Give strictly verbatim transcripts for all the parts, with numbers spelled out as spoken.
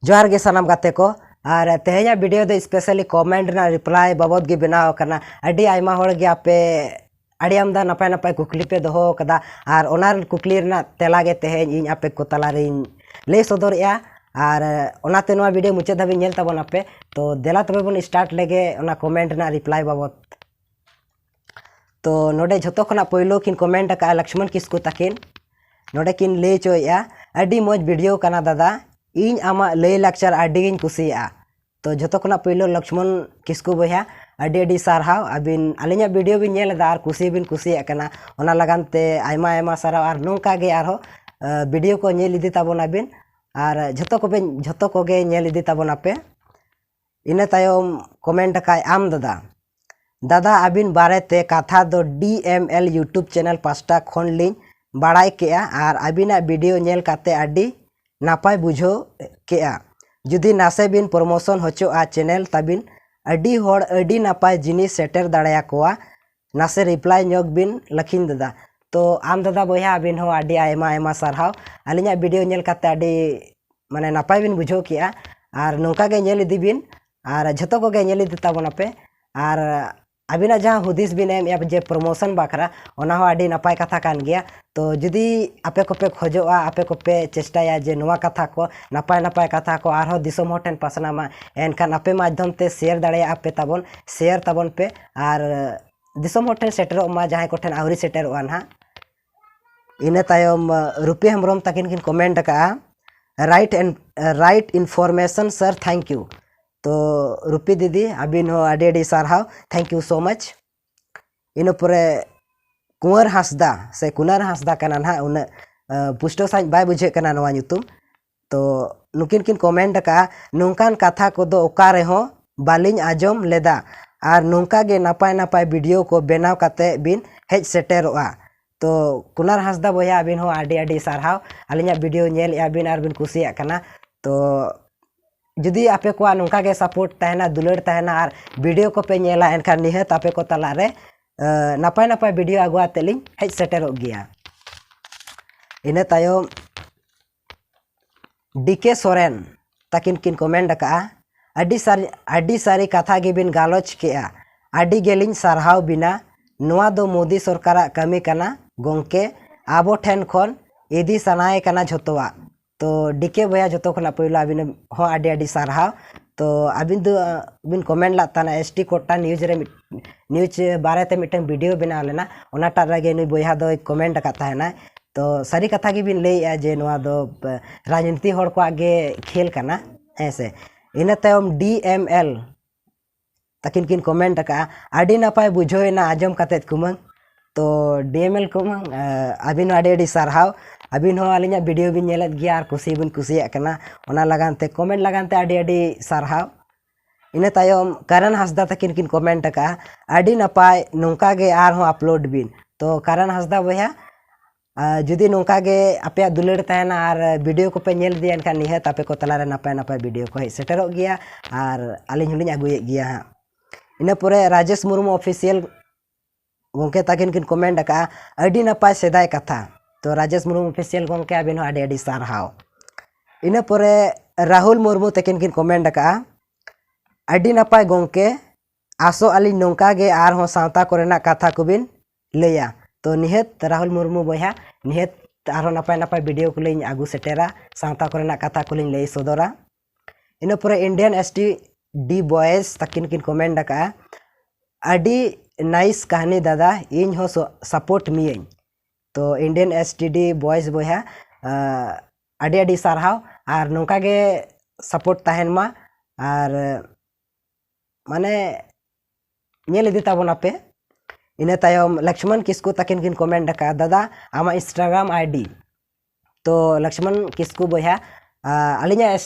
ᱡᱚᱦᱟᱨ ᱜᱮ ᱥᱟᱱᱟᱢ ᱜᱟᱛᱮ ᱠᱚ᱾ ᱟᱨ ᱛᱮᱦᱮᱧᱟᱜ video ᱫᱚ specially comment ᱨᱮᱱᱟᱜ reply ᱵᱟᱵᱚᱫ ᱜᱮ ᱵᱮᱱᱟᱣ ᱟᱠᱟᱱᱟ᱾ ᱟᱹᱰᱤ ᱟᱭᱢᱟ ᱦᱚᱲ ᱜᱮ ᱟᱯᱮ ᱟᱹᱰᱤ ᱟᱢᱫᱟ ᱱᱟᱯᱟᱭ ᱱᱟᱯᱟᱭ ᱠᱩᱠᱞᱤ ᱯᱮ ᱫᱚᱦᱚ ᱟᱠᱟᱫᱟ, ᱟᱨ ᱚᱱᱟ ᱠᱩᱠᱞᱤ ᱨᱮᱱᱟᱜ ᱛᱮᱞᱟ ᱜᱮ ᱛᱮᱦᱮᱧ ᱤᱧ ᱟᱯᱮ ᱠᱚ ᱛᱟᱞᱟᱨᱤᱧ ᱞᱟᱹᱭ ᱥᱚᱫᱚᱨᱮᱜᱼᱟ᱾ ᱟᱨ ᱚᱱᱟᱛᱮ ᱱᱚᱣᱟ video ᱢᱩᱪᱟᱹᱫ ᱫᱷᱟᱹᱵᱤᱡ ᱧᱮᱞ ᱛᱟᱵᱚᱱ ᱟᱯᱮ᱾ ᱛᱚ ᱫᱮᱞᱟ ᱛᱚᱵᱮ ᱵᱚᱱ start ᱞᱮᱜᱮ ᱚᱱᱟ comment ᱨᱮᱱᱟᱜ reply ᱵᱟᱵᱚᱫ᱾ ᱛᱚ ᱱᱚᱰᱮ ᱡᱷᱚᱛᱚ ᱠᱷᱚᱱᱟᱜ ᱯᱳᱭᱞᱳ ᱠᱤᱱ comment ᱟᱠᱟᱫᱼᱟ ᱞᱚᱠᱥᱢᱚᱱ ᱠᱤᱥᱠᱩ ᱛᱟᱹᱠᱤᱱ᱾ ᱱᱚᱰᱮ ᱠᱤᱱ ᱞᱟᱹᱭ ᱦᱚᱪᱚᱭᱮᱫᱼᱟ, "ᱟᱹᱰᱤ ᱢᱚᱡᱽ video ᱠᱟᱱᱟ ᱫᱟᱫᱟ, ᱤᱧ ᱟᱢᱟᱜ ᱞᱟᱹᱭ ᱞᱟᱠᱪᱟᱨ ᱟᱹᱰᱤ ᱜᱤᱧ ᱠᱩᱥᱤᱭᱟᱜᱼᱟ᱾" ᱛᱚ ᱡᱷᱚᱛᱚ ᱠᱷᱚᱱᱟᱜ ᱯᱳᱭᱞᱳ ᱞᱚᱠᱥᱢᱚᱱ ᱠᱤᱥᱠᱩ ᱵᱚᱭᱦᱟ, ᱟᱹᱰᱤ ᱟᱹᱰᱤ ᱥᱟᱨᱦᱟᱣ, ᱟᱹᱵᱤᱱ ᱟᱹᱞᱤᱧᱟᱜ video ᱵᱤᱱ ᱧᱮᱞ ᱮᱫᱟ ᱟᱨ ᱠᱩᱥᱤ ᱵᱤᱱ ᱠᱩᱥᱤᱭᱟᱜ ᱠᱟᱱᱟ, ᱚᱱᱟ ᱞᱟᱜᱟᱱ ᱛᱮ ᱟᱭᱢᱟ ᱟᱭᱢᱟ ᱥᱟᱨᱦᱟᱣ᱾ ᱟᱨ ᱱᱚᱝᱠᱟ ᱜᱮ ᱟᱨᱦᱚᱸ video ᱠᱚ ᱧᱮᱞ ᱤᱫᱤ ᱛᱟᱵᱚᱱᱟᱵᱤᱱ, ᱟᱨ ᱡᱷᱚᱛᱚ ᱠᱚᱵᱮᱱ ᱡᱷᱚᱛᱚ ᱠᱚᱜᱮ ᱧᱮᱞ ᱤᱫᱤ ᱛᱟᱵᱚᱱᱟᱯᱮ᱾ ᱤᱱᱟᱹ ᱛᱟᱭᱚᱢ comment ᱟᱠᱟᱫ ᱟᱢ ᱫᱟᱫᱟ, ᱫᱟᱫᱟ ᱟᱹᱵᱤᱱ ᱵᱟᱨᱮᱛᱮ ᱠᱟᱛᱷᱟ ᱫᱚ D M L YouTube channel ᱯᱟᱥᱴᱟ ᱠᱷᱚᱱ ᱞᱤᱧ ᱵᱟᱲᱟᱭ ᱠᱮᱜᱼᱟ ᱟᱨ ᱟᱹᱵᱤᱱᱟᱜ video ᱧᱮᱞ ᱠᱟᱛᱮ ᱟᱹᱰᱤ ᱱᱟᱯᱟᱭ ᱵᱩᱡᱷᱟᱹᱣ ᱠᱮᱜᱼᱟ᱾ ᱡᱩᱫᱤ ᱱᱟᱥᱮ ᱵᱤᱱ promotion ᱦᱚᱪᱚᱜᱼᱟ channel ᱛᱟᱵᱤᱱ, ᱟᱹᱰᱤ ᱦᱚᱲ ᱟᱹᱰᱤ ᱱᱟᱯᱟᱭ ᱡᱤᱱᱤᱥ ᱥᱮᱴᱮᱨ ᱫᱟᱲᱮᱭᱟᱠᱚᱣᱟ᱾ ᱱᱟᱥᱮ reply ᱧᱚᱜ ᱵᱤᱱ ᱞᱟᱹᱠᱷᱤᱱ ᱫᱟᱫᱟ᱾ ᱛᱚ ᱟᱢ ᱫᱟᱫᱟ ᱵᱚᱭᱦᱟ, ᱟᱹᱵᱤᱱ ᱦᱚᱸ ᱟᱹᱰᱤ ᱟᱭᱢᱟ ᱟᱭᱢᱟ ᱥᱟᱨᱦᱟᱣ᱾ ᱟᱹᱞᱤᱧᱟᱜ video ᱧᱮᱞ ᱠᱟᱛᱮ ᱟᱹᱰᱤ ᱢᱟᱱᱮ ᱱᱟᱯᱟᱭ ᱵᱤᱱ ᱵᱩᱡᱷᱟᱹᱣ ᱠᱮᱜᱼᱟ᱾ ᱟᱨ ᱱᱚᱝᱠᱟ ᱜᱮ ᱧᱮᱞ ᱤᱫᱤ ᱵᱤᱱ, ᱟᱨ ᱡᱷᱚᱛᱚ ᱠᱚᱜᱮ ᱧᱮᱞ ᱤᱫᱤ ᱛᱟᱵᱚᱱᱟᱯᱮ᱾ ᱟᱨ ᱟᱹᱵᱤᱱᱟᱜ ᱡᱟᱦᱟᱸ ᱦᱩᱫᱤᱥ ᱵᱤᱱ ᱮᱢᱮᱜᱼᱟ ᱡᱮ promotion ᱵᱟᱠᱷᱨᱟ, ᱚᱱᱟ ᱦᱚᱸ ᱟᱹᱰᱤ ᱱᱟᱯᱟᱭ ᱠᱟᱛᱷᱟ ᱠᱟᱱ ᱜᱮᱭᱟ᱾ ᱛᱚ ᱡᱩᱫᱤ ᱟᱯᱮ ᱠᱚᱯᱮ ᱠᱷᱚᱡᱚᱜᱼᱟ, ᱟᱯᱮ ᱠᱚᱯᱮ ᱪᱮᱥᱴᱟᱭᱟ ᱡᱮ ᱱᱚᱣᱟ ᱠᱟᱛᱷᱟ ᱠᱚ, ᱱᱟᱯᱟᱭ ᱱᱟᱯᱟᱭ ᱠᱟᱛᱷᱟ ᱠᱚ ᱟᱨᱦᱚᱸ ᱫᱤᱥᱚᱢ ᱦᱚᱲ ᱴᱷᱮᱱ ᱯᱟᱥᱱᱟᱣ ᱢᱟ, ᱮᱱᱠᱷᱟᱱ ᱟᱯᱮ ᱢᱟᱫᱽᱫᱷᱚᱢ ᱛᱮ share ᱫᱟᱲᱮᱭᱟᱜᱼᱟ ᱯᱮ ᱛᱟᱵᱚᱱ, share ᱛᱟᱵᱚᱱ ᱯᱮ᱾ ᱟᱨ ᱫᱤᱥᱚᱢ ᱦᱚᱲ ᱴᱷᱮᱱ ᱥᱮᱴᱮᱨᱚᱜ ᱢᱟ, ᱡᱟᱦᱟᱸᱭ ᱠᱚᱴᱷᱮᱱ ᱟᱹᱣᱨᱤ ᱥᱮᱴᱮᱨᱚᱜᱼᱟ ᱱᱟᱦᱟᱜ᱾ ᱤᱱᱟᱹ ᱛᱟᱭᱚᱢ, ᱟᱸ, ᱨᱩᱯᱤ ᱦᱮᱢᱵᱨᱚᱢ ᱛᱟᱹᱠᱤᱱ ᱠᱤᱱ comment ᱟᱠᱟᱫᱼᱟ, "Right and, ᱟᱸ, right information sir, thank you." ᱛᱚ ᱨᱩᱯᱤ ᱫᱤᱫᱤ, ᱟᱹᱵᱤᱱ ᱦᱚᱸ ᱟᱹᱰᱤ ᱟᱹᱰᱤ ᱥᱟᱨᱦᱟᱣ, thank you so much᱾ ᱤᱱᱟᱹ ᱯᱚᱨᱮ ᱠᱩᱸᱣᱟᱨ ᱦᱟᱸᱥᱫᱟ ᱥᱮ ᱠᱩᱱᱟᱨ ᱦᱟᱸᱥᱫᱟ ᱠᱟᱱᱟ ᱱᱟᱦᱟᱜ, ᱩᱱᱟᱹᱜ, ᱟᱸ, ᱯᱩᱥᱴᱟᱹᱣ ᱥᱟᱺᱦᱤᱡ ᱵᱟᱭ ᱵᱩᱡᱷᱟᱹᱜ ᱠᱟᱱᱟ ᱱᱚᱣᱟ ᱧᱩᱛᱩᱢ᱾ ᱛᱚ ᱱᱩᱠᱤᱱ ᱠᱤᱱ comment ᱟᱠᱟᱫᱼᱟ, "ᱱᱚᱝᱠᱟᱱ ᱠᱟᱛᱷᱟ ᱠᱚᱫᱚ ᱚᱠᱟ ᱨᱮᱦᱚᱸ ᱵᱟᱹᱞᱤᱧ ᱟᱸᱡᱚᱢ ᱞᱮᱫᱟ, ᱟᱨ ᱱᱚᱝᱠᱟ ᱜᱮ ᱱᱟᱯᱟᱭ ᱱᱟᱯᱟᱭ video ᱠᱚ ᱵᱮᱱᱟᱣ ᱠᱟᱛᱮ ᱵᱤᱱ ᱦᱮᱡ ᱥᱮᱴᱮᱨᱚᱜᱼᱟ᱾" ᱛᱚ ᱠᱩᱱᱟᱨ ᱦᱟᱸᱥᱫᱟ ᱵᱚᱭᱦᱟ, ᱟᱹᱵᱤᱱ ᱦᱚᱸ ᱟᱹᱰᱤ ᱟᱹᱰᱤ ᱥᱟᱨᱦᱟᱣ, ᱟᱹᱞᱤᱧᱟᱜ video ᱧᱮᱞᱮᱫᱼᱟ ᱵᱤᱱ ᱟᱨ ᱵᱤᱱ ᱠᱩᱥᱤᱭᱟᱜ ᱠᱟᱱᱟ᱾ ᱛᱚ ᱡᱩᱫᱤ ᱟᱯᱮ ᱠᱚᱣᱟᱜ ᱱᱚᱝᱠᱟ ᱜᱮ support ᱛᱟᱦᱮᱱᱟ, ᱫᱩᱞᱟᱹᱲ ᱛᱟᱦᱮᱱᱟ ᱟᱨ video ᱠᱚᱯᱮ ᱧᱮᱞᱟ, ᱮᱱᱠᱷᱟᱱ ᱱᱤᱦᱟᱹᱛ ᱟᱯᱮ ᱠᱚ ᱛᱟᱞᱟᱨᱮ, ᱟᱸ, ᱱᱟᱯᱟᱭ ᱱᱟᱯᱟᱭ video ᱟᱹᱜᱩ ᱟᱛᱮ ᱞᱤᱧ ᱦᱮᱡ ᱥᱮᱴᱮᱨᱚᱜ ᱜᱮᱭᱟ᱾ ᱤᱱᱟᱹ ᱛᱟᱭᱚᱢ D K ᱥᱚᱨᱮᱱ, ᱛᱟᱹᱠᱤᱱ ᱠᱤᱱ ᱠᱚᱢᱮᱱᱴ ᱟᱠᱟᱫᱼᱟ, ᱟᱹᱰᱤ ᱥᱟᱹᱨᱤ ᱟᱹᱰᱤ ᱥᱟᱹᱨᱤ ᱠᱟᱛᱷᱟ ᱜᱮᱵᱤᱱ ᱜᱟᱞᱚᱪ ᱠᱮᱜᱼᱟ, ᱟᱹᱰᱤ ᱜᱮᱞᱤᱧ ᱥᱟᱨᱦᱟᱣ ᱵᱤᱱᱟ᱾ ᱱᱚᱣᱟ ᱫᱚ ᱢᱳᱫᱤ ᱥᱚᱨᱠᱟᱨᱟᱜ ᱠᱟᱹᱢᱤ ᱠᱟᱱᱟ ᱜᱚᱢᱠᱮ, ᱟᱵᱚ ᱴᱷᱮᱱ ᱠᱷᱚᱱ ᱤᱫᱤ ᱥᱟᱱᱟᱭᱮ ᱠᱟᱱᱟ ᱡᱷᱚᱛᱚᱣᱟᱜ᱾ ᱛᱚ ᱰᱤ ᱠᱮ ᱵᱚᱭᱦᱟ, ᱡᱷᱚᱛᱚ ᱠᱷᱚᱱᱟᱜ ᱯᱳᱭᱞᱳ ᱟᱹᱵᱤᱱ ᱦᱚᱸ ᱟᱹᱰᱤ ᱟᱹᱰᱤ ᱥᱟᱨᱦᱟᱣ᱾ ᱛᱚ ᱟᱹᱵᱤᱱ ᱫᱚ ᱵᱤᱱ ᱠᱚᱢᱮᱱᱴ ᱞᱟᱜ ᱛᱟᱦᱮᱱᱟ ᱮᱥ ᱴᱤ ᱠᱳᱴᱟ ᱱᱤᱭᱩᱡᱽ ᱨᱮ ᱢᱤᱫ ᱱᱤᱭᱩᱡᱽ ᱵᱟᱨᱮᱛᱮ ᱢᱤᱫᱴᱟᱝ ᱵᱷᱤᱰᱤᱭᱳ ᱵᱮᱱᱟᱣ ᱞᱮᱱᱟ, ᱚᱱᱟᱴᱟᱜ ᱨᱮᱜᱮ ᱱᱩᱭ ᱵᱚᱭᱦᱟ ᱫᱚᱭ ᱠᱚᱢᱮᱱᱴ ᱟᱠᱟᱫ ᱛᱟᱦᱮᱱᱟᱭ᱾ ᱛᱚ ᱥᱟᱹᱨᱤ ᱠᱟᱛᱷᱟ ᱜᱮᱵᱤᱱ ᱞᱟᱹᱭᱮᱜᱼᱟ ᱡᱮ ᱱᱚᱣᱟ ᱫᱚ ᱨᱟᱡᱽᱱᱤᱛᱤ ᱦᱚᱲ ᱠᱚᱣᱟᱜ ᱜᱮ ᱠᱷᱮᱞ ᱠᱟᱱᱟ, ᱦᱮᱸ ᱥᱮ᱾ ᱤᱱᱟᱹ ᱛᱟᱭᱚᱢ ᱰᱤ ᱮᱢ ᱮᱞ ᱛᱟᱹᱠᱤᱱ ᱠᱤᱱ ᱠᱚᱢᱮᱱᱴ ᱟᱠᱟᱫᱼᱟ, ᱟᱹᱰᱤ ᱱᱟᱯᱟᱭ ᱵᱩᱡᱷᱟᱹᱣ ᱮᱱᱟ ᱟᱸᱡᱚᱢ ᱠᱟᱛᱮᱫ ᱠᱩᱢᱟᱹᱝ᱾ ᱛᱚ ᱰᱤ ᱮᱢ ᱮᱞ ᱠᱩᱢᱟᱹᱝ, ᱟᱹᱵᱤᱱ ᱦᱚᱸ ᱟᱹᱰᱤ ᱟᱹᱰᱤ ᱥᱟᱨᱦᱟᱣ᱾ ᱟᱹᱵᱤᱱ ᱦᱚᱸ ᱟᱹᱞᱤᱧᱟᱜ ᱵᱷᱤᱰᱤᱭᱳ ᱵᱤᱱ ᱧᱮᱞᱮᱫ ᱜᱮᱭᱟ ᱟᱨ ᱠᱩᱥᱤ ᱵᱤᱱ ᱠᱩᱥᱤᱭᱟᱜ ᱠᱟᱱᱟ, ᱚᱱᱟ ᱞᱟᱜᱟᱱ ᱛᱮ ᱠᱚᱢᱮᱱᱴ ᱞᱟᱜᱟᱱ ᱛᱮ ᱟᱹᱰᱤ ᱟᱹᱰᱤ ᱥᱟᱨᱦᱟᱣ᱾ ᱤᱱᱟᱹ ᱛᱟᱭᱚᱢ ᱠᱟᱨᱮᱱ ᱦᱟᱸᱥᱫᱟ ᱛᱟᱹᱠᱤᱱ ᱠᱤᱱ ᱠᱚᱢᱮᱱᱴ ᱟᱠᱟᱫᱼᱟ, ᱟᱹᱰᱤ ᱱᱟᱯᱟᱭ, ᱱᱚᱝᱠᱟ ᱜᱮ ᱟᱨᱦᱚᱸ ᱟᱯᱞᱳᱰ ᱵᱤᱱ᱾ ᱛᱚ ᱠᱟᱨᱮᱱ ᱦᱟᱸᱥᱫᱟ ᱵᱚᱭᱦᱟ, ᱟᱨ ᱡᱩᱫᱤ ᱱᱚᱝᱠᱟ ᱜᱮ ᱟᱯᱮᱭᱟᱜ ᱫᱩᱞᱟᱹᱲ ᱛᱟᱦᱮᱱᱟ ᱟᱨ ᱵᱷᱤᱰᱤᱭᱳ ᱠᱚᱯᱮ ᱧᱮᱞ ᱤᱫᱤᱭᱟ, ᱮᱱᱠᱷᱟᱱ ᱱᱤᱦᱟᱹᱛ ᱟᱯᱮ ᱠᱚ ᱛᱟᱞᱟᱨᱮ ᱱᱟᱯᱟᱭ ᱱᱟᱯᱟᱭ ᱵᱷᱤᱰᱤᱭᱳ ᱠᱚ ᱦᱮᱡ ᱥᱮᱴᱮᱨᱚᱜ ᱜᱮᱭᱟ ᱟᱨ ᱟᱹᱞᱤᱧ ᱦᱚᱸᱞᱤᱧ ᱟᱹᱜᱩᱭᱮᱫ ᱜᱮᱭᱟ ᱦᱟᱸᱜ᱾ ᱤᱱᱟᱹ ᱯᱚᱨᱮ ᱨᱟᱡᱮᱥ ᱢᱩᱨᱢᱩ ᱚᱯᱷᱤᱥᱤᱭᱟᱞ ᱜᱚᱢᱠᱮ ᱛᱟᱹᱠᱤᱱ ᱠᱤᱱ ᱠᱚᱢᱮᱱᱴ ᱟᱠᱟᱫᱼᱟ, ᱟᱹᱰᱤ ᱱᱟᱯᱟᱭ ᱥᱮᱫᱟᱭ ᱠᱟᱛᱷᱟ᱾ ᱛᱚ ᱨᱟᱡᱮᱥ ᱢᱩᱨᱢᱩ ᱚᱯᱷᱤᱥᱤᱭᱟᱞ ᱜᱚᱢᱠᱮ, ᱟᱹᱵᱤᱱ ᱦᱚᱸ ᱟᱹᱰᱤ ᱟᱹᱰᱤ ᱥᱟᱨᱦᱟᱣ᱾ ᱤᱱᱟᱹ ᱯᱚᱨᱮ ᱨᱟᱦᱩᱞ ᱢᱩᱨᱢᱩ ᱛᱟᱹᱠᱤᱱ ᱠᱤᱱ ᱠᱚᱢᱮᱱᱴ ᱟᱠᱟᱫᱼᱟ, ᱟᱹᱰᱤ ᱱᱟᱯᱟᱭ ᱜᱚᱢᱠᱮ, ᱟᱥᱚᱜ ᱟᱹᱞᱤᱧ ᱱᱚᱝᱠᱟ ᱜᱮ ᱟᱨᱦᱚᱸ ᱥᱟᱶᱛᱟ ᱠᱚᱨᱮᱱᱟᱜ ᱠᱟᱛᱷᱟ ᱠᱚᱵᱤᱱ ᱞᱟᱹᱭᱟ᱾ ᱛᱚ ᱱᱤᱦᱟᱹᱛ ᱨᱟᱦᱩᱞ ᱢᱩᱨᱢᱩ ᱵᱚᱭᱦᱟ, ᱱᱤᱦᱟᱹᱛ ᱟᱨᱦᱚᱸ ᱱᱟᱯᱟᱭ ᱱᱟᱯᱟᱭ ᱵᱷᱤᱰᱤᱭᱳ ᱠᱚᱞᱤᱧ ᱟᱹᱜᱩ ᱥᱮᱴᱮᱨᱟ, ᱥᱟᱶᱛᱟ ᱠᱚᱨᱮᱱᱟᱜ ᱠᱟᱛᱷᱟ ᱠᱚᱞᱤᱧ ᱞᱟᱹᱭ ᱥᱚᱫᱚᱨᱟ᱾ ᱤᱱᱟᱹ ᱯᱚᱨᱮ ᱤᱱᱰᱤᱭᱟᱱ ᱮᱥ ᱴᱤ ᱰᱤ ᱵᱚᱭᱮᱥ ᱛᱟᱹᱠᱤᱱ ᱠᱤᱱ ᱠᱚᱢᱮᱱᱴ ᱟᱠᱟᱫᱼᱟ, ᱟᱹᱰᱤ ᱱᱟᱭᱤᱥ ᱠᱟᱹᱦᱱᱤ ᱫᱟᱫᱟ, ᱤᱧ ᱦᱚᱸ ᱥᱚ- ᱥᱟᱯᱳᱨᱴ ᱢᱤᱭᱟᱹᱧ᱾ ᱛᱚ ᱤᱱᱰᱤᱭᱟᱱ ᱮᱥ ᱴᱤ ᱰᱤ ᱵᱚᱭᱮᱥ ᱵᱚᱭᱦᱟ, ᱟᱹᱰᱤ ᱟᱹᱰᱤ ᱥᱟᱨᱦᱟᱣ ᱟᱨ ᱱᱚᱝᱠᱟ ᱜᱮ ᱥᱟᱯᱳᱨᱴ ᱛᱟᱦᱮᱱ ᱢᱟ᱾ ᱟᱨ ᱢᱟᱱᱮ ᱧᱮᱞ ᱤᱫᱤ ᱛᱟᱵᱚᱱᱟᱯᱮ᱾ ᱤᱱᱟᱹ ᱛᱟᱭᱚᱢ ᱞᱚᱠᱥᱢᱚᱱ ᱠᱤᱥᱠᱩ ᱛᱟᱹᱠᱤᱱ ᱠᱤᱱ ᱠᱚᱢᱮᱱᱴ ᱟᱠᱟᱫᱼᱟ, ᱫᱟᱫᱟ ᱟᱢᱟᱜ ᱤᱱᱥᱴᱟᱜᱨᱟᱢ ᱟᱭᱰᱤ᱾ ᱛᱚ ᱞᱚᱠᱥᱢᱚᱱ ᱠᱤᱥᱠᱩ ᱵᱚᱭᱦᱟ, ᱟᱹᱞᱤᱧᱟᱜ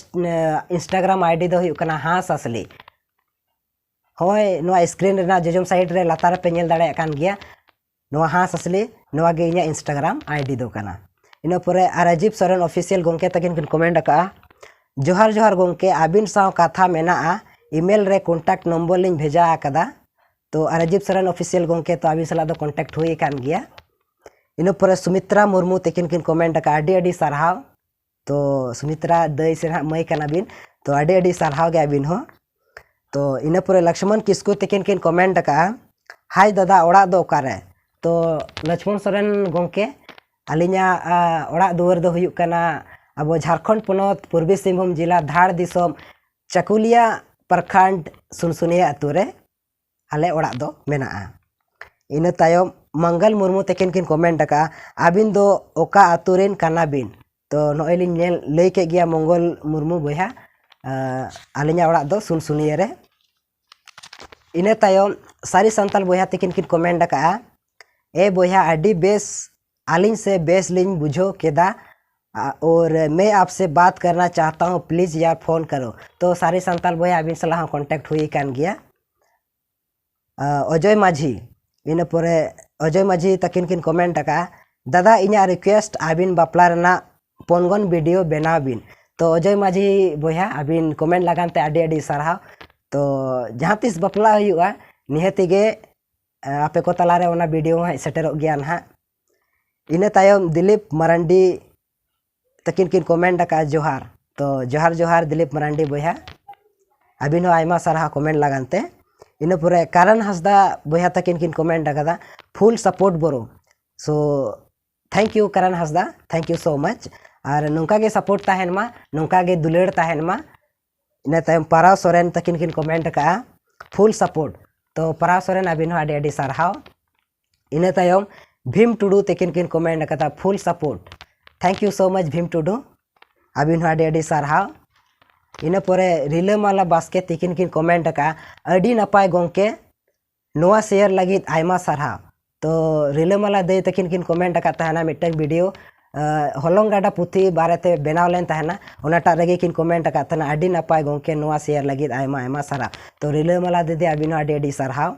ᱤᱱᱥᱴᱟᱜᱨᱟᱢ ᱟᱭᱰᱤ ᱫᱚ ᱦᱩᱭᱩᱜ ᱠᱟᱱᱟ ᱦᱟᱸᱥ ᱦᱟᱸᱥᱞᱤ᱾ ᱦᱳᱭ, ᱱᱚᱣᱟ ᱥᱠᱨᱤᱱ ᱨᱮᱱᱟᱜ ᱡᱚᱡᱚᱢ ᱥᱟᱭᱤᱰ ᱨᱮ ᱞᱟᱛᱟᱨ ᱨᱮᱯᱮ ᱧᱮᱞ ᱫᱟᱲᱮᱭᱟᱜ ᱠᱟᱱ ᱜᱮᱭᱟ, ᱱᱚᱣᱟ ᱦᱟᱸᱥ ᱦᱟᱸᱥᱞᱤ, ᱱᱚᱣᱟ ᱜᱮ ᱤᱧᱟᱹᱜ ᱤᱱᱥᱴᱟᱜᱨᱟᱢ ᱟᱭᱰᱤ ᱫᱚ ᱠᱟᱱᱟ᱾ ᱤᱱᱟᱹ ᱯᱚᱨᱮ ᱟᱨ ᱨᱟᱡᱤᱵᱽ ᱥᱚᱨᱮᱱ ᱚᱯᱷᱤᱥᱤᱭᱟᱞ ᱜᱚᱢᱠᱮ ᱛᱟᱹᱠᱤᱱ ᱠᱤᱱ ᱠᱚᱢᱮᱱᱴ ᱟᱠᱟᱫᱼᱟ, ᱡᱚᱦᱟᱨ ᱡᱚᱦᱟᱨ ᱜᱚᱢᱠᱮ, ᱟᱹᱵᱤᱱ ᱥᱟᱶ ᱠᱟᱛᱷᱟ ᱢᱮᱱᱟᱜᱼᱟ, ᱤᱢᱮᱞ ᱨᱮ ᱠᱚᱱᱴᱟᱠᱴ ᱱᱚᱢᱵᱚᱨ ᱞᱤᱧ ᱵᱷᱮᱡᱟ ᱟᱠᱟᱫᱟ᱾ ᱛᱚ ᱟᱨ ᱨᱟᱡᱤᱵᱽ ᱥᱚᱨᱮᱱ ᱚᱯᱷᱤᱥᱤᱭᱟᱞ ᱜᱚᱢᱠᱮ, ᱛᱚ ᱟᱹᱵᱤᱱ ᱥᱟᱞᱟᱜ ᱫᱚ ᱠᱚᱱᱴᱟᱠᱴ ᱦᱩᱭ ᱟᱠᱟᱱ ᱜᱮᱭᱟ᱾ ᱤᱱᱟᱹ ᱯᱚᱨᱮ ᱥᱩᱢᱤᱛᱨᱟ ᱢᱩᱨᱢᱩ ᱛᱟᱹᱠᱤᱱ ᱠᱤᱱ ᱠᱚᱢᱮᱱᱴ ᱟᱠᱟᱫᱼᱟ, ᱟᱹᱰᱤ ᱟᱹᱰᱤ ᱥᱟᱨᱦᱟᱣ᱾ ᱛᱚ ᱥᱩᱢᱤᱛᱨᱟ ᱫᱟᱹᱭ ᱥᱮ ᱱᱟᱦᱟᱜ ᱢᱟᱹᱭ ᱠᱟᱱᱟ ᱵᱤᱱ, ᱛᱚ ᱟᱹᱰᱤ ᱟᱹᱰᱤ ᱥᱟᱨᱦᱟᱣ ᱜᱮ ᱟᱹᱵᱤᱱ ᱦᱚᱸ᱾ ᱛᱚ ᱤᱱᱟᱹ ᱯᱚᱨᱮ ᱞᱚᱠᱥᱢᱚᱱ ᱠᱤᱥᱠᱩ ᱛᱟᱹᱠᱤᱱ ᱠᱤᱱ ᱠᱚᱢᱮᱱᱴ ᱟᱠᱟᱫᱼᱟ, "ᱦᱟᱭ ᱫᱟᱫᱟ, ᱚᱲᱟᱜ ᱫᱚ ᱚᱠᱟᱨᱮ?" ᱛᱚ ᱞᱚᱪᱷᱢᱚᱱ ᱥᱚᱨᱮᱱ ᱜᱚᱢᱠᱮ, ᱟᱹᱞᱤᱧᱟᱜ ᱚᱲᱟᱜ ᱫᱩᱣᱟᱹᱨ ᱫᱚ ᱦᱩᱭᱩᱜ ᱠᱟᱱᱟ ᱟᱵᱚ ᱡᱷᱟᱲᱠᱷᱚᱸᱰ ᱯᱚᱱᱚᱛ ᱯᱩᱨᱵᱤ ᱥᱤᱝᱵᱷᱩᱢ ᱡᱮᱞᱟ ᱫᱷᱟᱲ ᱫᱤᱥᱚᱢ ᱪᱟᱠᱩᱞᱤᱭᱟ ᱯᱨᱚᱠᱷᱚᱸᱰ ᱥᱩᱱᱥᱩᱱᱤᱭᱟᱹ ᱟᱹᱛᱩ ᱨᱮ ᱟᱞᱮ ᱚᱲᱟᱜ ᱫᱚ ᱢᱮᱱᱟᱜᱼᱟ᱾ ᱤᱱᱟᱹ ᱛᱟᱭᱚᱢ ᱢᱚᱝᱜᱚᱞ ᱢᱩᱨᱢᱩ ᱛᱟᱹᱠᱤᱱ ᱠᱤᱱ ᱠᱚᱢᱮᱱᱴ ᱟᱠᱟᱫᱼᱟ, "ᱟᱹᱵᱤᱱ ᱫᱚ ᱚᱠᱟ ᱟᱹᱛᱩ ᱨᱮᱱ ᱠᱟᱱᱟ ᱵᱤᱱ?" ᱛᱚ ᱱᱚᱜᱼᱚᱭ ᱞᱤᱧ ᱧᱮᱞ ᱞᱟᱹᱭ ᱠᱮᱫ ᱜᱮᱭᱟ ᱢᱚᱝᱜᱚᱞ ᱢᱩᱨᱢᱩ ᱵᱚᱭᱦᱟ, ᱟᱹᱞᱤᱧᱟᱜ ᱚᱲᱟᱜ ᱫᱚ ᱥᱩᱱᱥᱩᱱᱤᱭᱟᱹ ᱨᱮ᱾ ᱤᱱᱟᱹ ᱛᱟᱭᱚᱢ ᱥᱟᱹᱨᱤ ᱥᱟᱱᱛᱟᱞ ᱵᱚᱭᱦᱟ ᱛᱟᱹᱠᱤᱱ ᱠᱤᱱ ᱠᱚᱢᱮᱱᱴ ᱟᱠᱟᱫᱼᱟ, "ᱮ ᱵᱚᱭᱦᱟ, ᱟᱹᱰᱤ ᱵᱮᱥ, ᱟᱹᱞᱤᱧ ᱥᱮ ᱵᱮᱥ ᱞᱤᱧ ᱵᱩᱡᱷᱟᱹᱣ ᱠᱮᱫᱟ, ᱟ, ᱚᱨ ᱢᱮ ᱟᱯ ᱥᱮ ᱵᱟᱛ ᱠᱟᱨᱱᱟ ᱪᱟᱦᱛᱟ ᱦᱩᱸ, ᱯᱞᱤᱡ ᱭᱟᱨ ᱯᱷᱳᱱ ᱠᱟᱨᱳ᱾" ᱛᱚ ᱥᱟᱹᱨᱤ ᱥᱟᱱᱛᱟᱞ ᱵᱚᱭᱦᱟ, ᱟᱹᱵᱤᱱ ᱥᱟᱞᱟᱜ ᱦᱚᱸ ᱠᱚᱱᱴᱮᱠᱴ ᱦᱩᱭ ᱟᱠᱟᱱ ᱜᱮᱭᱟ᱾ ᱚᱡᱚᱭ ᱢᱟᱹᱡᱷᱤ, ᱤᱱᱟᱹ ᱯᱚᱨᱮ ᱚᱡᱚᱭ ᱢᱟᱹᱡᱷᱤ ᱛᱟᱹᱠᱤᱱ ᱠᱤᱱ ᱠᱚᱢᱮᱱᱴ ᱟᱠᱟᱫᱼᱟ, "ᱫᱟᱫᱟ, ᱤᱧᱟᱹᱜ ᱨᱤᱠᱩᱭᱮᱥᱴ, ᱟᱹᱵᱤᱱ ᱵᱟᱯᱞᱟ ᱨᱮᱱᱟᱜ ᱯᱚᱱᱜᱚᱱ ᱵᱷᱤᱰᱤᱭᱳ ᱵᱮᱱᱟᱣ ᱵᱤᱱ᱾" ᱛᱚ ᱚᱡᱚᱭ ᱢᱟᱹᱡᱷᱤ ᱵᱚᱭᱦᱟ, ᱟᱹᱵᱤᱱ ᱠᱚᱢᱮᱱᱴ ᱞᱟᱜᱟᱱ ᱛᱮ ᱟᱹᱰᱤ ᱟᱹᱰᱤ ᱥᱟᱨᱦᱟᱣ᱾ ᱛᱚ ᱡᱟᱦᱟᱸ ᱛᱤᱥ ᱵᱟᱯᱞᱟ ᱦᱩᱭᱩᱜᱼᱟ, ᱱᱤᱦᱟᱹᱛᱤ ᱜᱮ ᱟᱯᱮ ᱠᱚ ᱛᱟᱞᱟᱨᱮ ᱚᱱᱟ ᱵᱷᱤᱰᱤᱭᱳ ᱦᱚᱸ ᱦᱮᱡ ᱥᱮᱴᱮᱨᱚᱜ ᱜᱮᱭᱟ ᱱᱟᱦᱟᱜ᱾ ᱤᱱᱟᱹ ᱛᱟᱭᱚᱢ ᱫᱤᱞᱤᱯ ᱢᱟᱨᱟᱱᱰᱤ ᱛᱟᱹᱠᱤᱱ ᱠᱤᱱ ᱠᱚᱢᱮᱱᱴ ᱟᱠᱟᱫᱼᱟ, "ᱡᱚᱦᱟᱨ᱾" ᱛᱚ ᱡᱚᱦᱟᱨ ᱡᱚᱦᱟᱨ ᱫᱤᱞᱤᱯ ᱢᱟᱨᱟᱱᱰᱤ ᱵᱚᱭᱦᱟ, ᱟᱹᱵᱤᱱ ᱦᱚᱸ ᱟᱭᱢᱟ ᱥᱟᱨᱦᱟᱣ ᱠᱚᱢᱮᱱᱴ ᱞᱟᱜᱟᱱ ᱛᱮ᱾ ᱤᱱᱟᱹ ᱯᱚᱨᱮ ᱠᱟᱨᱟᱱ ᱦᱟᱸᱥᱫᱟ ᱵᱚᱭᱦᱟ ᱛᱟᱹᱠᱤᱱ ᱠᱤᱱ ᱠᱚᱢᱮᱱᱴ ᱟᱠᱟᱫᱟ, "ᱯᱷᱩᱞ ᱥᱟᱯᱳᱨᱴ ᱵᱨᱳ᱾" ᱥᱳ ᱛᱷᱮᱝᱠ ᱭᱩ ᱠᱟᱨᱟᱱ ᱦᱟᱸᱥᱫᱟ, ᱛᱷᱮᱝᱠ ᱭᱩ ᱥᱳ ᱢᱟᱪ᱾ ᱟᱨ ᱱᱚᱝᱠᱟ ᱜᱮ ᱥᱟᱯᱳᱨᱴ ᱛᱟᱦᱮᱱ ᱢᱟ, ᱱᱚᱝᱠᱟ ᱜᱮ ᱫᱩᱞᱟᱹᱲ ᱛᱟᱦᱮᱱ ᱢᱟ᱾ ᱤᱱᱟᱹ ᱛᱟᱭᱚᱢ ᱯᱟᱨᱟᱣ ᱥᱚᱨᱮᱱ ᱛᱟᱹᱠᱤᱱ ᱠᱤᱱ ᱠᱚᱢᱮᱱᱴ ᱟᱠᱟᱫᱼᱟ, "ᱯᱷᱩᱞ ᱥᱟᱯᱳᱨᱴ᱾" ᱛᱚ ᱯᱟᱨᱟᱣ ᱥᱚᱨᱮᱱ, ᱟᱹᱵᱤᱱ ᱦᱚᱸ ᱟᱹᱰᱤ ᱟᱹᱰᱤ ᱥᱟᱨᱦᱟᱣ᱾ ᱤᱱᱟᱹ ᱛᱟᱭᱚᱢ ᱵᱷᱤᱢ ᱴᱩᱰᱩ ᱛᱟᱹᱠᱤᱱ ᱠᱤᱱ ᱠᱚᱢᱮᱱᱴ ᱟᱠᱟᱫᱟ, "ᱯᱷᱩᱞ ᱥᱟᱯᱳᱨᱴ᱾" ᱛᱷᱮᱝᱠ ᱭᱩ ᱥᱳ ᱢᱟᱪ ᱵᱷᱤᱢ ᱴᱩᱰᱩ, ᱟᱹᱵᱤᱱ ᱦᱚᱸ ᱟᱹᱰᱤ ᱟᱹᱰᱤ ᱥᱟᱨᱦᱟᱣ᱾ ᱤᱱᱟᱹ ᱯᱚᱨᱮ ᱨᱤᱞᱟᱹᱢᱟᱞᱟ ᱵᱟᱥᱠᱮ ᱛᱟᱹᱠᱤᱱ ᱠᱤᱱ ᱠᱚᱢᱮᱱᱴ ᱟᱠᱟᱫᱼᱟ, "ᱟᱹᱰᱤ ᱱᱟᱯᱟᱭ ᱜᱚᱢᱠᱮ, ᱱᱚᱣᱟ ᱥᱮᱭᱟᱨ ᱞᱟᱹᱜᱤᱫ ᱟᱭᱢᱟ ᱥᱟᱨᱦᱟᱣ᱾" ᱛᱚ ᱨᱤᱞᱟᱹᱢᱟᱞᱟ ᱫᱟᱹᱭ ᱛᱟᱹᱠᱤᱱ ᱠᱤᱱ ᱠᱚᱢᱮᱱᱴ ᱟᱠᱟᱫ ᱛᱟᱦᱮᱱᱟ ᱢᱤᱫᱴᱟᱝ ᱵᱷᱤᱰᱤᱭᱳ, ᱦᱚᱞᱚᱝ ᱜᱟᱰᱟ ᱯᱩᱛᱷᱤ ᱵᱟᱨᱮᱛᱮ ᱵᱮᱱᱟᱣ ᱞᱮᱱ ᱛᱟᱦᱮᱱᱟ, ᱚᱱᱟᱴᱟᱜ ᱨᱮᱜᱮ ᱠᱤᱱ ᱠᱚᱢᱮᱱᱴ ᱟᱠᱟᱫ ᱛᱟᱦᱮᱱᱟ, "ᱟᱹᱰᱤ ᱱᱟᱯᱟᱭ ᱜᱚᱢᱠᱮ, ᱱᱚᱣᱟ ᱥᱮᱭᱟᱨ ᱞᱟᱹᱜᱤᱫ ᱟᱭᱢᱟ ᱟᱭᱢᱟ ᱥᱟᱨᱦᱟᱣ᱾" ᱛᱚ ᱨᱤᱞᱟᱹᱢᱟᱞᱟ ᱫᱤᱫᱤ, ᱟᱹᱵᱤᱱ ᱦᱚᱸ ᱟᱹᱰᱤ ᱟᱹᱰᱤ ᱥᱟᱨᱦᱟᱣ᱾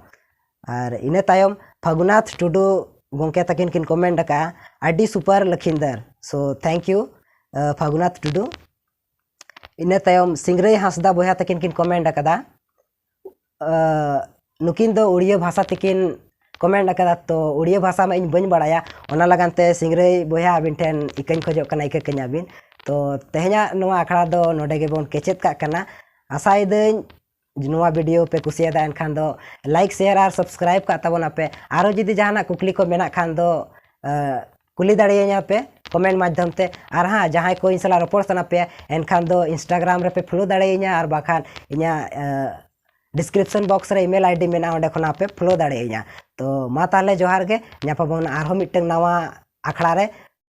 ᱟᱨ ᱤᱱᱟᱹ ᱛᱟᱭᱚᱢ ᱯᱷᱟᱹᱜᱩᱱᱟᱛᱷ ᱴᱩᱰᱩ ᱜᱚᱢᱠᱮ ᱛᱟᱹᱠᱤᱱ ᱠᱤᱱ ᱠᱚᱢᱮᱱᱴ ᱟᱠᱟᱫᱼᱟ, "ᱟᱹᱰᱤ ᱥᱩᱯᱟᱨ ᱞᱚᱠᱷᱤᱱᱫᱟᱨ᱾" ᱥᱳ ᱛᱷᱮᱝᱠ ᱭᱩ ᱯᱷᱟᱹᱜᱩᱱᱟᱛᱷ ᱴᱩᱰᱩ᱾ ᱤᱱᱟᱹ ᱛᱟᱭᱚᱢ ᱥᱤᱝᱨᱟᱹᱭ ᱦᱟᱸᱥᱫᱟ ᱵᱚᱭᱦᱟ ᱛᱟᱹᱠᱤᱱ ᱠᱤᱱ ᱠᱚᱢᱮᱱᱴ ᱟᱠᱟᱫᱟ, ᱱᱩᱠᱤᱱ ᱫᱚ ᱩᱲᱤᱭᱟᱹ ᱵᱷᱟᱥᱟ ᱛᱮᱠᱤᱱ ᱠᱚᱢᱮᱱᱴ ᱟᱠᱟᱫᱟ, ᱛᱚ ᱩᱲᱤᱭᱟᱹ ᱵᱷᱟᱥᱟ ᱢᱟ ᱤᱧ ᱵᱟᱹᱧ ᱵᱟᱲᱟᱭᱟ, ᱚᱱᱟ ᱞᱟᱜᱟᱱ ᱛᱮ ᱥᱤᱝᱨᱟᱹᱭ ᱵᱚᱭᱦᱟ ᱟᱹᱵᱤᱱ ᱴᱷᱮᱱ ᱤᱠᱟᱹᱧ ᱠᱷᱚᱡᱚᱜ ᱠᱟᱱᱟ, ᱤᱠᱟᱹ ᱠᱟᱹᱧᱟ ᱵᱤᱱ᱾ ᱛᱚ ᱛᱮᱦᱮᱧᱟᱜ ᱱᱚᱣᱟ ᱟᱠᱷᱲᱟ ᱫᱚ ᱱᱚᱰᱮ ᱜᱮᱵᱚᱱ ᱠᱮᱪᱮᱫ ᱠᱟᱜ ᱠᱟᱱᱟ᱾ ᱟᱥᱟᱭᱮᱫᱟᱹᱧ ᱱᱚᱣᱟ video ᱯᱮ ᱠᱩᱥᱤᱭᱟᱫᱟ, ᱮᱱᱠᱷᱟᱱ ᱫᱚ like, share ᱟᱨ subscribe ᱠᱟᱜ ᱛᱟᱵᱚᱱᱟᱯᱮ᱾ ᱟᱨᱚ ᱡᱩᱫᱤ ᱡᱟᱦᱟᱱᱟᱜ ᱠᱩᱠᱞᱤ ᱠᱚ ᱢᱮᱱᱟᱜ ᱠᱷᱟᱱ ᱫᱚ ᱠᱩᱞᱤ ᱫᱟᱲᱮᱭᱟᱹᱧᱟ ᱯᱮ comment ᱢᱟᱫᱽᱫᱷᱚᱢ ᱛᱮ᱾ ᱟᱨ ᱦᱮᱸ, ᱡᱟᱦᱟᱸᱭ ᱠᱚ ᱤᱧ ᱥᱟᱞᱟᱜ ᱨᱚᱯᱚᱲ ᱥᱟᱱᱟ ᱯᱮᱭᱟ, ᱮᱱᱠᱷᱟᱱ ᱫᱚ Instagram ᱨᱮᱯᱮ follow ᱫᱟᱲᱮᱭᱟᱹᱧᱟ, ᱟᱨ ᱵᱟᱠᱷᱟᱱ ᱤᱧᱟᱹᱜ description box ᱨᱮ email ID ᱢᱮᱱᱟᱜᱼᱟ, ᱚᱸᱰᱮ ᱠᱷᱚᱱᱟᱜ ᱯᱮ follow ᱫᱟᱲᱮᱭᱟᱹᱧᱟ᱾ ᱛᱚ ᱢᱟ ᱛᱟᱦᱚᱞᱮ ᱡᱚᱦᱟᱨ ᱜᱮ, ᱧᱟᱯᱟᱢ ᱟᱵᱚᱱ ᱟᱨᱦᱚᱸ ᱢᱤᱫᱴᱟᱝ ᱱᱟᱣᱟ ᱟᱠᱷᱲᱟ ᱨᱮ᱾